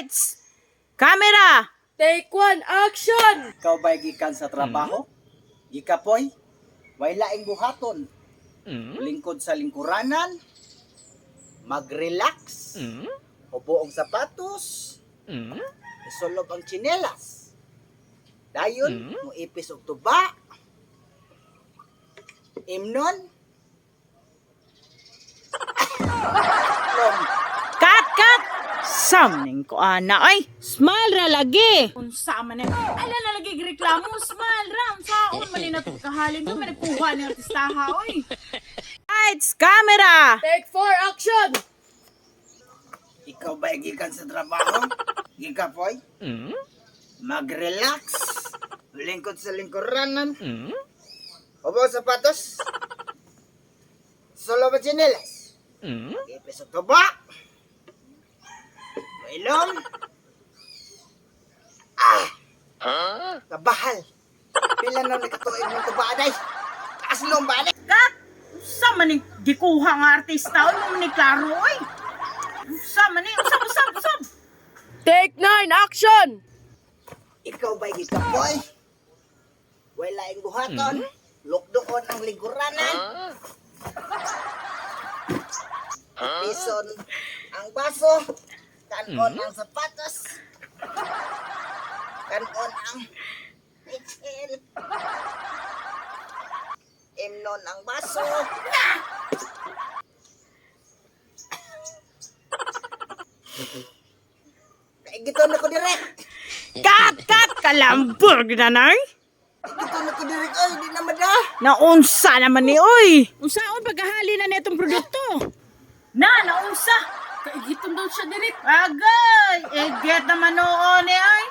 Lights! Camera! Take 1, action! Ikaw ba'y gikan sa trabaho? Gikapoy? Way laing buhaton. Lingkod sa lingkuranan? Mag-relax? Ubo ang sapatos? Isulob ang tsinelas? Dayon, mo ipis og tuba? Imnon? Lom. Cut! Cut! Samning ko ana ay! Smile ra lagi! Unsa man ni? Ala na lagi reklamo, smile ra. Unsaon man ni nato kahalin do man nagkuha ni artistaha oy. Lights! Camera! Take 4, action! Ikaw ba'y gikan sa trabaho? Gikapoy? Mag-relax? Lingkod sa lingkuranan? Ubo ang sapatos? Solo ba tsinelas? Ipis og tuba? Mailom? Ah! Kabahal! Pila na nakatuig ng tuba aday? Taas nung ba aday? Cut! Unsa man ni gikuha nga artista oy mo man ni klaro oy. Unsa man ni? Usab usab usab. Take 9, action! Ikaw ba'y gikapoy? Wala laing buhaton? Lukdoon ang lingkuranan? Pison ang baso, kanon ang sapatos, kanon ang mitchell, imnon ang baso. Kaigiton na ko direk. Cut! Cut! Kalambur gid na nay. Kaigiton na ko direk. Oy, di na mada. Naunsa naman ni oy. Unsaon pagkahali na nitong produkto? Na, naunsa. Kaigiton daw siya direct. Agay, eget naman noon eh ay.